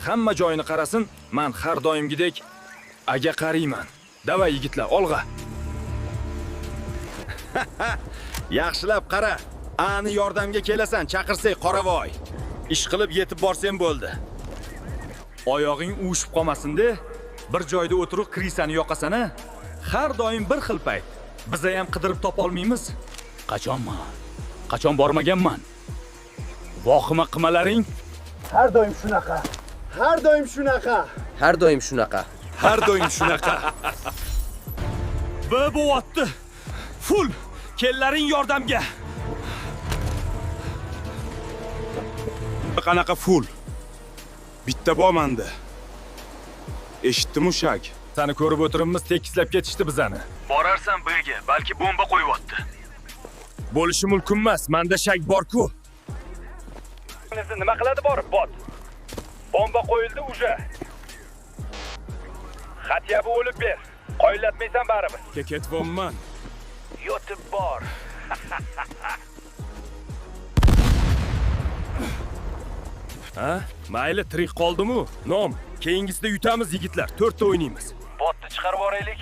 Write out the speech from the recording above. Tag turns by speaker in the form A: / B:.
A: Hamma joyini qarasin, man har doimgidek aga qariyman. Davay yigitlar, olg'a. Yaxshilab qara. Ani yordamga kelasan, chaqirsak qoravoy. Ish qilib yetib borsang bo'ldi. Oyog'ing uvushib qolmasin-de. Bir joyda o'tirib krisani yoqasan-a? Har doim bir xil payt. Biza ham qidirib topa olmaymiz. Qachonman? Qachon bormaganman? Vohima qilmalaring.
B: Har doim shunaqa. Har doim shunaqa.
C: Har doim shunaqa.
A: Har doim shunaqa. B bo'votdi. Full. Kellaring yordamga.
D: Qanaqa full? Bitta bormanda. Eshitdim shak.
A: Seni ko'rib o'tiribmiz, tekislab ketishdi bizani. Borarsan Bga, balki bomba qo'yyapti. Bo'lishi mumkin emas, menda shak bor-ku. Nima qiladi borib bot? Bomba qo'yildi уже. Xatyabi o'lib ber. Qoyillatmaysan baribir.
D: Ketyapman.
A: Yotib bor. Ha? Mayli, tirik qoldimu? Nom. Keyingisida yutamiz yigitlar. 4 ta o'ynaymiz. Botni chiqarib yuboraylik.